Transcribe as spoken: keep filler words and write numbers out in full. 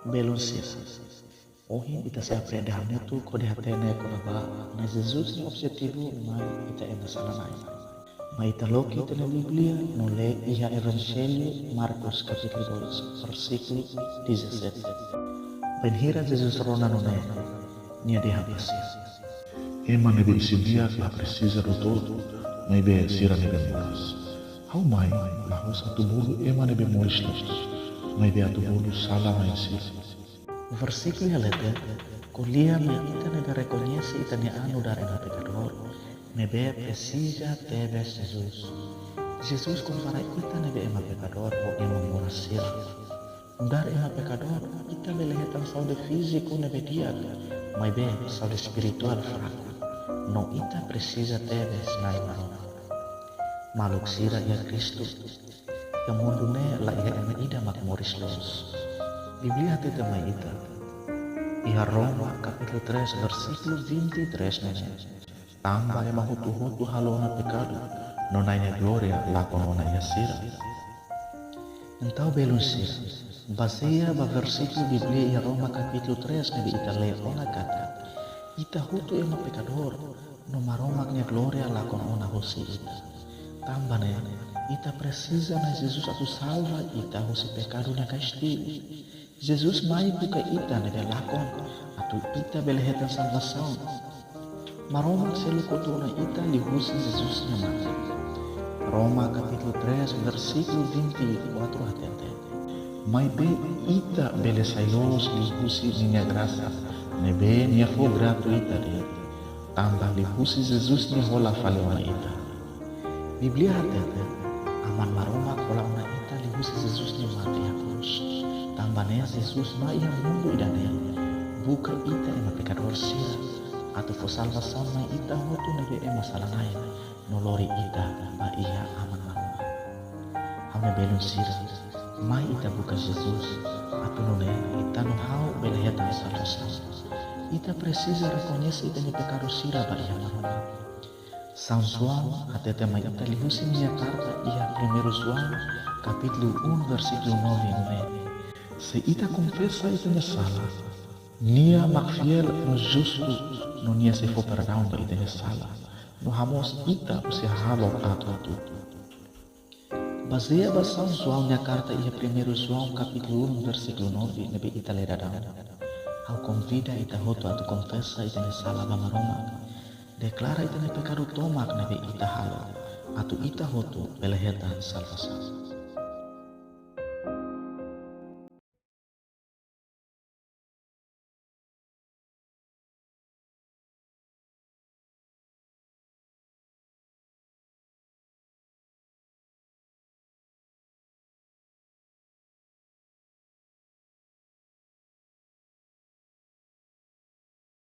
Belun sira, ohin ita sei aprende hamutuk hodi hatene kona-ba Na'i Jesus nia objetivu mai ita ema sala-na'in. Mai ita loke ita-nia Bíblia no lee iha Evanjellu Marcos kapítulu dois, versíkulu dezassete. Bainhira Jesus rona nune'e, nia dehan ba sira: Ema ne'ebé isin-di'ak la presiza doutór, maibé sira ne'ebé moras. Ha'u mai la'ós atu bolu ema ne'ebé moris loos, maibé atu bolu sala-na'in sira. Versíkulu iha leten ko'alia mai ita ne'ebé rekoñese ita-nia an nu'udar ema pekadór ne'ebé presiza tebes Jesus. Jesus kompara ita ne'ebé ema pekadór ho ema moras sira. Nu'udar ema pekadór, ita bele hetan saúde fíziku ne'ebé di'ak, maibé saúde espirituál fraku. No ita presiza tebes Na'i Maromak. Maluk sira iha Kristu, iha mundu ne'e la iha ema ida mak moris loos. Bíblia hatete mai ita iha Roma kapítulu três versíkulu vinte e três nune'e: Tanba ema hotu-hotu halo ona pekadu, no Na'i nia glória lakon ona iha sira. Entaun belun sira, bazeia ba versíkulu Bíblia iha Roma kapítulu três ne'ebé ita lee ona katak ita hotu ema pekadór, no Maromak nia glória lakon ona husi ita. Tanba ne'e, ita presiza Na'i Jesus atu salva ita husi pekadu nia kastigu. Jesus mai buka ita ne'ebé lakon, atu ita bele hetan salvasaun. Maromak selu kotu ona ita liuhusi Jesus nia mate. Roma kapítulu três versíkulu vinte e quatro hatete: Maibé ita bele sai loos liuhusi ninia grasa, ne'ebé nia fó gratuita de'it. Tanba liuhusi Jesus nia hola fali ona ita. Bíblia hatete, Aman Maromak hola ona ita liuhusi Jesus nia mate iha krús. Tanba ne'e Jesus mai iha mundu ida-ne'e, buka ita ema pekadór sira, atu fó salvasaun mai ita hotu ne'ebé ema sala-na'in, no lori ita ba iha Aman Maromak. Ha'u-nia belun sira, mai ita buka Jesus, atu nune'e ita no ha'u bele hetan salvasaun. Ita presiza rekoñese ita-nia pekadu sira ba iha Maromak. São João hatete mai ita liuhusi ninia karta iha Primeiru João kapítulu um versíkulu nove nune'e: Se ita konfesa ita-nia sala, nia mak fiél no justu, no nia sei fó perdaun ba ita-nia sala, no hamoos ita husi hahalok atu-atu. Bazeia ba São João nia karta iha Primeiru João kapítulu um versíkulu nove ne'ebé ita lee daudaun, ha'u konvida ita hotu atu konfesa ita-nia sala ba Maromak. Deklara ita-nia pekadu tomak ne'ebé ita halo, atu ita hotu bele hetan salvasaun.